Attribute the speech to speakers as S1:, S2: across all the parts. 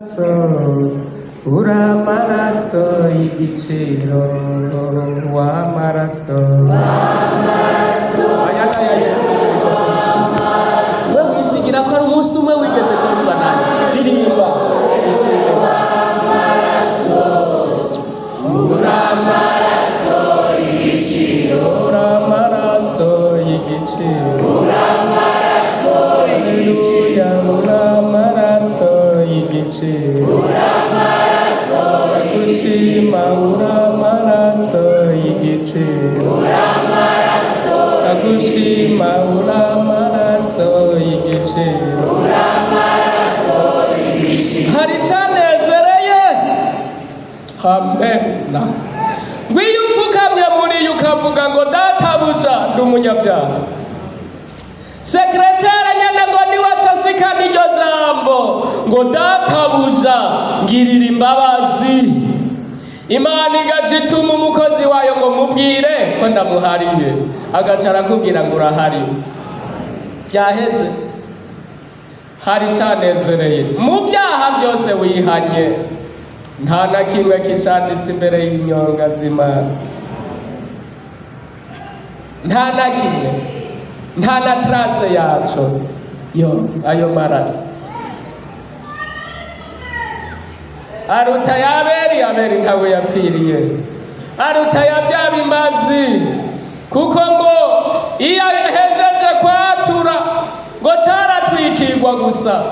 S1: So, uri amaraso y'igiciro, w'amaraso aya ngaya Yesu we wizigira ko ari umunsi umwe wigeze kubuzwa nawe. Ririmba ishimwe. Uri amaraso y'igiciro, uri amaraso y'igiciro, haleluya, uri amaraso y'igiciro, ndagushima, uri amaraso y'igiciro, ndagushima, uri amaraso y'igiciro. Hari icanezereye, amena. Ngwiyo upfukamye muri yo ukavuga ngo: "Databuja, ndi umunyabyaha." Secrétaire nyene ngo niwe aca ashikana iryo jambo ngo: "Databuja, ngirira imbabazi." Imana igaca ituma umukozi wayo ngo: "Mubwire ko ndamuhariye." Agaca arakubwira ngo: "Urahariwe." Byaheze. Hari canezereye mu byaha byose wihanye, nta na kimwe kicanditse imbere y'inyonga z'Imana, nta na kimwe, nta na trace yaco. Yo, ayo maraso aruta y'Abeli. Abeli ntawe yapfiriye, aruta ya bya bimazi, kuko ngo iyo ahejeje kwatura ngo caratwikirwa gusa.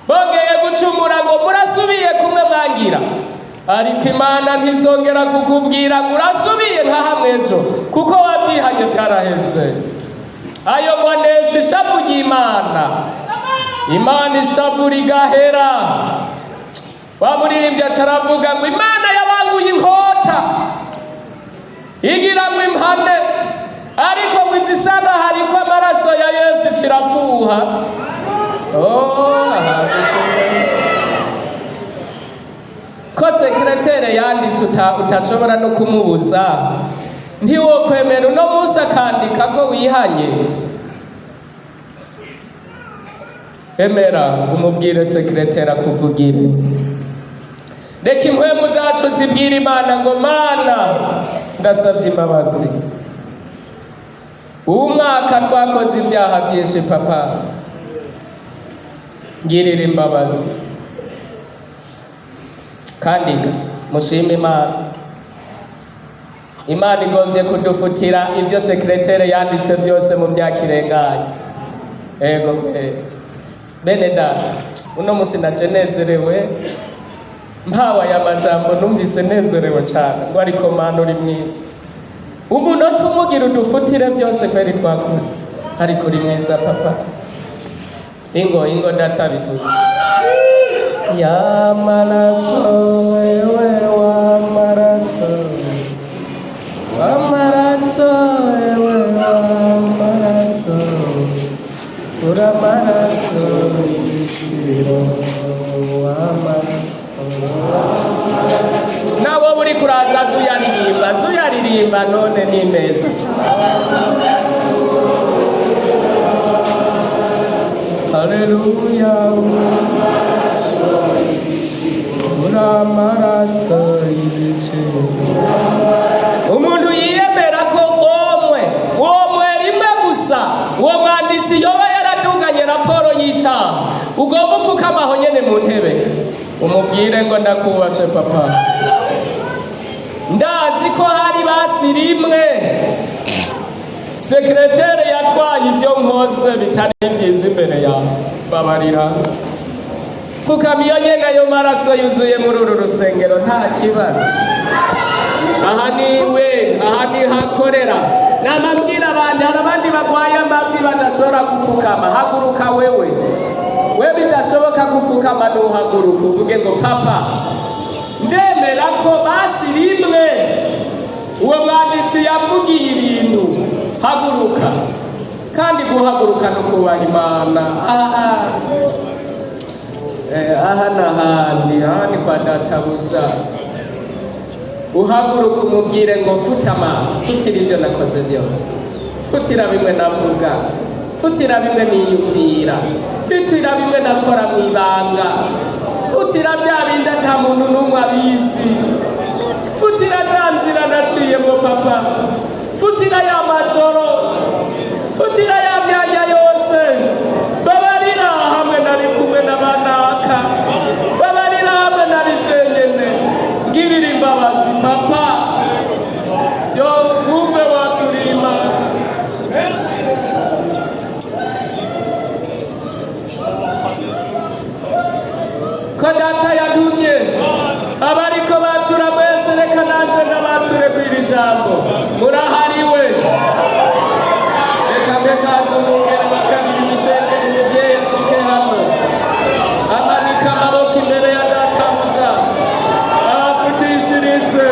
S1: Bongeye gucumura ngo: "Murasubiye kumwe mwangira." Ariko Imana ntizongera kukubwira ngo urasubiye nka hamwe ejo, kuko wabyihanye, byaraheze. Ayo ngo anesha ishavu ry'Imana. Imana ishavu rigahera. Wa muririmbyi aca aravuga ngo: "Imana yabanguye inkota igira ngo impane, ariko ngo izisanga hariko amaraso ya Yesu kirapfuha." Oh, ahabwa icyubahiro. Ko secrétaire yanditse utashobora no kumubuza, ntiwokwemera uno munsi akandika ko wihanye? Emera umubwire secrétaire akuvugire. Reka impwemu zacu zibwire Imana ngo: "Mana, ndasabye imbabazi. Uwu mwaka twakoze ibyaha byinshi. Papa, ngirira imbabazi." Kandi ga mushime Imana. Imana igombye kudufutira ibyo secrétaire yanditse byose mu myaka irenganye. Ego kweri, bene data, uno munsi naje nezerewe. Mpawe aya majambo numvise nezerewe cyane ngo: "Ariko Mana, uri mwiza." Umunota umugira udufutire byose kweri twakoze, ariko uri mwiza, papa. Ingo, ingo, data bivuze y'amaraso, wewe w'amaraso, w'amaraso, wewe w'amaraso, uri amaraso y'igiciro, w'amaraso. Nawe uri kuraza zuyaririmba, zuyaririmba. None ni meza cyane. Haleluya, uri amaraso y'igiciro. Umuntu yiyemera ko omwe omwe rimwe gusa uwo mwanditsi yoba yaraduganye raporo y'icaha, ugomba upfukama aho nyene mu ntebe, umubwire ngo: "Ndakubashe papa, ndazi ko hari basi rimwe secrétaire yatwaye ibyo nkoze bitari byiza imbere yawe, babarira." Pfukama iyo nyene. Ayo maraso yuzuye muri uru rusengero, nta kibazo. Aha niwe, aha niho akorera. Namabwira abandi, hari abandi barwaye amavi badashobora gupfukama. Haguruka wewe, we bidashoboka gupfukama, ntuhaguruka uvuge ngo: "Papa, ndemera ko basi rimwe uwo mwanditsi yavugiye ibintu." Haguruka. Kandi guhaguruka no kubaha Imana. Aha, aha n'ahandi, aha ni kwa databuja. Uhaguruka umubwire ngo: "Futama, futira ibyo nakoze byose, futira bimwe navuga, futira bimwe niyumvira, futira bimwe nakora mu ibanga." Futira bya bindi ata muntu n'umwe abizi. Futira za nzira naciyemo papa. Futira ya majoro. Futira ya myanya yose. Babarira hamwe nari kumwe n'abanaka. Babarira hamwe nari jenyene. Ngirira imbabazi papa. Yo wumve waturima. Ko data yadumye abariko batura mwese, reka nanje ndabature kw'iri jambo. Murahariwe. Reka mbekaze umwungere wa kabiri w'ishengero, umuvyeyi ashike hano amanika amaboko imbere ya databuja abafutishiritse.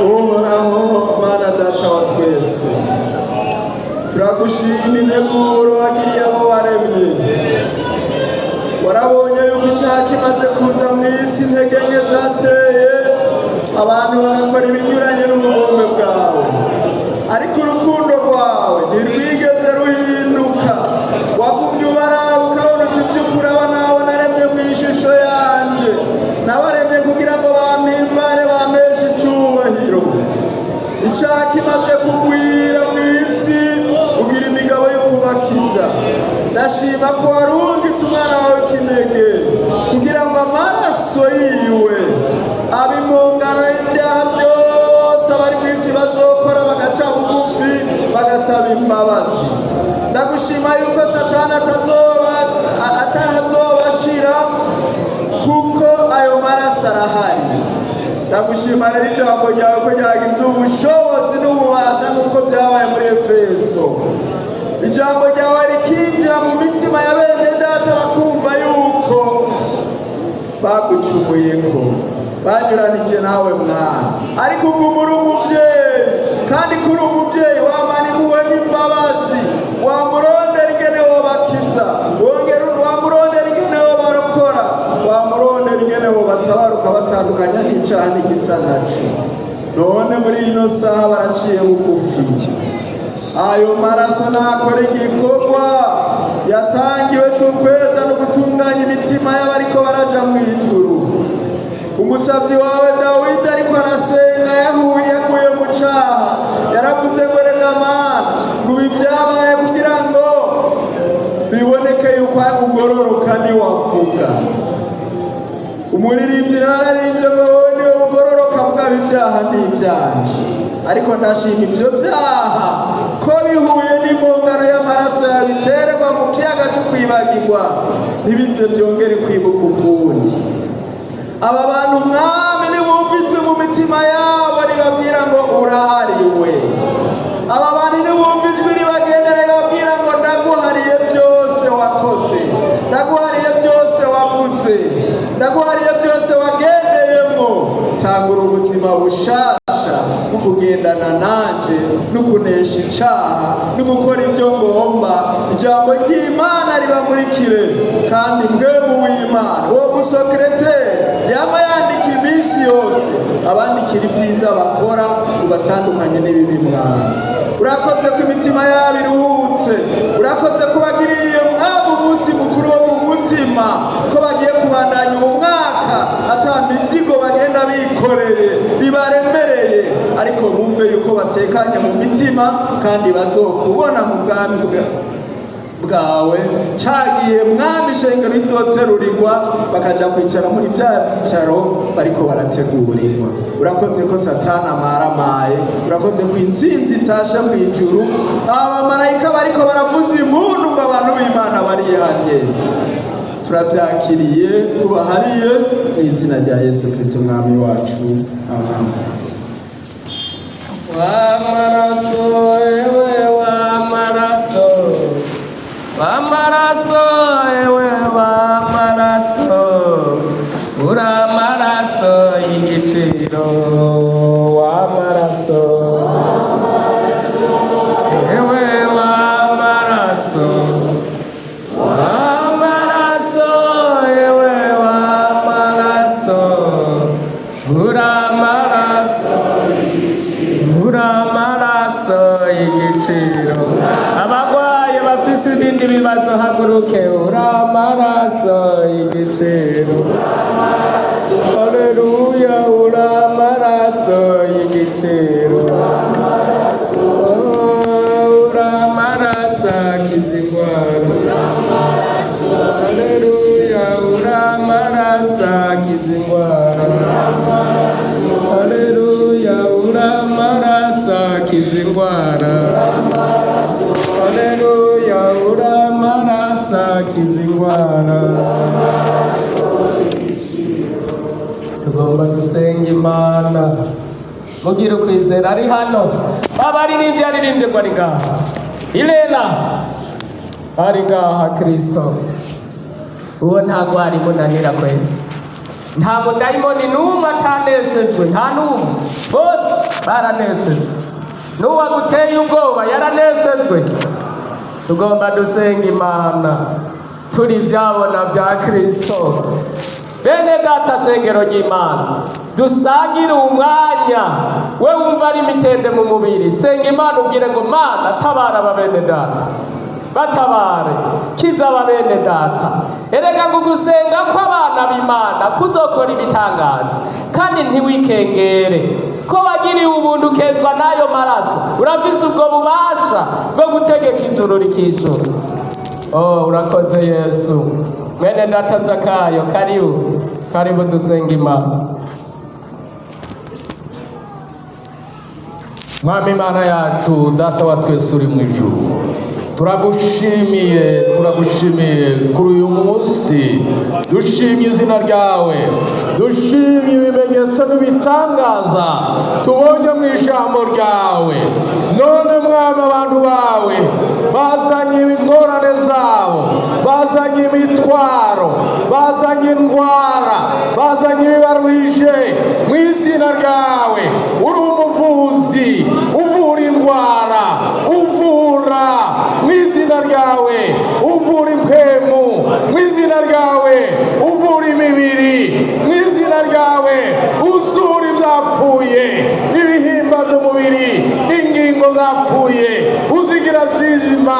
S2: Uhoraho Mana Data wa twese, turagushima integuro wagiriye abo waremye. Warabonye yuko icyaha kimaze kuza mu isi, intege nke zateye abantu bagakora ibinyuranye n'ubugombe bwawe, ariko urukundo rwawe ntirwigeze ruhinduka. Wagumye ubaraba ukabona uti by'ukuri aba nabo naremye mu ishusho yanje, nabaremye kugira ngo bampimbare bampeshe icubahiro. Icyaha kimaze kugwira mu isi, ugira imigabo yo kubakiza. Ndashima ko warungitse umwana wawe w'ikinege kugira ngo amaraso yiwe abe impongano y'ibyaha byose abari mu isi bazokora, bagaca bugufi bagasaba imbabazi. Ndagushima yuko Satani atazobashira kuko ayo maraso arahari. Ndagushima rero ijambo ryawe ko ryagize ubushobozi n'ububasha nk'uko byabaye muri Efeso. Ijambo ryawe rikinjira mu mitima ya bene data, bakumva yuko bagucumuyeko, banyuranije nawe mwana, ariko ubwo uri umuvyeyi, kandi kuri umuvyeyi wamana impuhwe n'imbabazi, wamurondera ingene wobakiza, wamurondera ingene wobarokora, wamurondera ingene wobatabara ukabatandukanya n'icaha n'igisa naco. None muri ino saha baraciye bugufi. Ayo maraso nakora igikorwa yatangiwe c'ukweza no gutunganya imitima y'abariko baraja mw'ijuru. Umusavyi wawe Dawidi ariko arasenga yahuye yaguye mu caha, yaravuze ngo rega Mana, ngo ibi vyabaye kugira ngo biboneke yuko ugororoka ntiwavuga. Umuririmbyi nararirimbye ngo wowe niwe ugororoka, mugabo ivyaha ni ivyanje. Ariko ndashima ivyo vyaha ko bihuye n'impongano y'amaraso yabiterwa mu kiyaga cyo kwibagirwa, ntibize byongere kwibuka ukundi. Aba bantu mwami nibumva ijwi mu mitima yabo ribabwira ngo urahariwe. Aba bantu nibumva ijwi ribagendera ribabwira ngo ndaguhariye byose wakoze, ndaguhariye byose wavuze, ndaguhariye byose wagendeyemo. Tangura ubuzima bushasha bwo kugendana nanje no kunesha icaha no gukora ibyo ngomba. Ijambo ry'Imana ribamurikire, kandi mwemu w'Imana uwo musokereteri yama yandika iminsi yose abandikira ibyiza bakora ubatandukanye n'ibibi. Mwana, urakoze ko imitima yabo iruhutse, urakoze ko bagiriye mwabo umunsi mukuru wo mu mutima, ko bagiye kubandanya uwo mwaka ata mizigo bagenda bikoreye bibaremereye, ariko bumve yuko batekanye mu mitima kandi bazokubona mu bwami bwawe. Cagiye mwami ishengero rizoterurirwa bakaja kwicara muri vya byicaro bariko barategurirwa. Urakoze ko Satani amaramaye, urakoze ko intsinzi itashe mu ijuru, abamarayika bariko baravuza impundu ngo abantu b'Imana barihanye. Turavyakiriye kubahariye mu izina rya Yesu Kristo mwami wacu, amen.
S1: Wamaraso ewe wamaraso, wamaraso ewe wamaraso, uramaraso y'igiciro, wamaraso ewe wamaraso, wamaraso ewe wamaraso, uramaraso, uramaraso y'igiciro. Abagwaye bafise ibindi bibazo haguruke. Uramaraso y'igiciro. Haleluya, uramaraso y'igiciro. Oh, uramaraso akiza indwara. Haleluya, uramaraso akiza indwara. Haleluya, uramaraso akiza indwara. Haleluya, uramaraso akiza indwara. Tugomba gusenga Imana. Mugira ukwizera ari hano. Abaririmbyi aririmbye ko ari ngaha. Ilela ari ngaha Kristo. Uwo ntago ari munanira kweli. Nta mudayimoni n'umwe ataneshejwe, nta n'umwe. Bose baraneshejwe. N'uwaguteye ubwoba yaraneshejwe. Tugomba dusenga Imana turi ibyabona bya Kristo. Bene data, shengero ry'Imana, dusangire umwanya. We wumva ari imitende mu mubiri, senga Imana ubwire ngo: Mana, tabara aba bene data, batabare, kiza aba bene data. Erega ngo ugusenga kw'abana b'Imana kuzokora ibitangaza. Kandi ntiwikengere ko wagiriwe ubuntu ukezwa n'ayo maraso, urafise ubwo bubasha bwo gutegeka ijuru rikishura. Oh, urakoze Yesu. Mwene data Zakayo, karibu, karibu dusenga Imana.
S3: Mwami Imana yacu, Data wa twese uri mu ijuru, turagushimiye, turagushimiye kuri uyu munsi. Dushimye izina ryawe, dushimye ibimenyetso n'ibitangaza tubonye mu ijambo ryawe. None Mwami, abantu bawe bazanye ingorane zabo, bazanye imitwaro, bazanye indwara, bazanye ibibaruhije. Mu izina ryawe, uri umuvuzi uvura indwara, uvura mu izina ryawe, uvura impemu mu izina ryawe, uvura imibiri mu izina ryawe, uzura ibyapfuye, ibihimba by'umubiri, ingingo zapfuye uzigira zizima,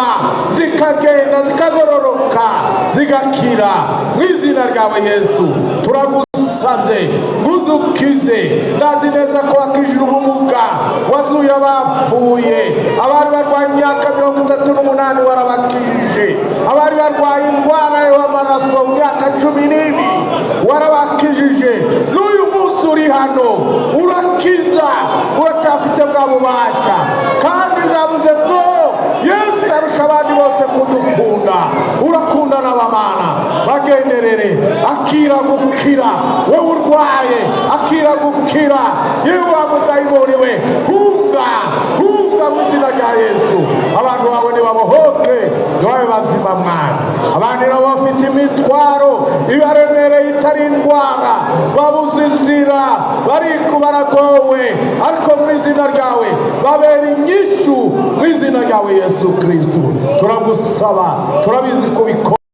S3: zikagenda, zikagororoka, zigakira mu izina ryawe. Yesu, turagusabye nguzukize. Ndazi neza ko wakijije ubumuga, wazuye abapfuye, abari barwaye imyaka 38 warabakijije, abari barwaye indwara y'amaraso mu myaka 12 warabakijije. N'uyu munsi uri hano, urakiza, uracyafite bwa bubasha. Kandi zavuze ngo Yesu arusha abandi bose kudukunda. Urakunda n'abamana bagenderere, akira gukira. Wowe urwaye, akira gukira. Yewe wa mudayimoni we, hunga, hunga mu izina rya Yesu. Abantu bawe nibabohoke, nibabe bazima. Mwana, abandi nabo bafite imitwaro ibaremereye itari indwara, babuze inzira, bariku baragowe, ariko mu izina ryawe babera inyishu, mu izina ryawe Yesu Kristo. Turagusaba, turabizi ko bikora.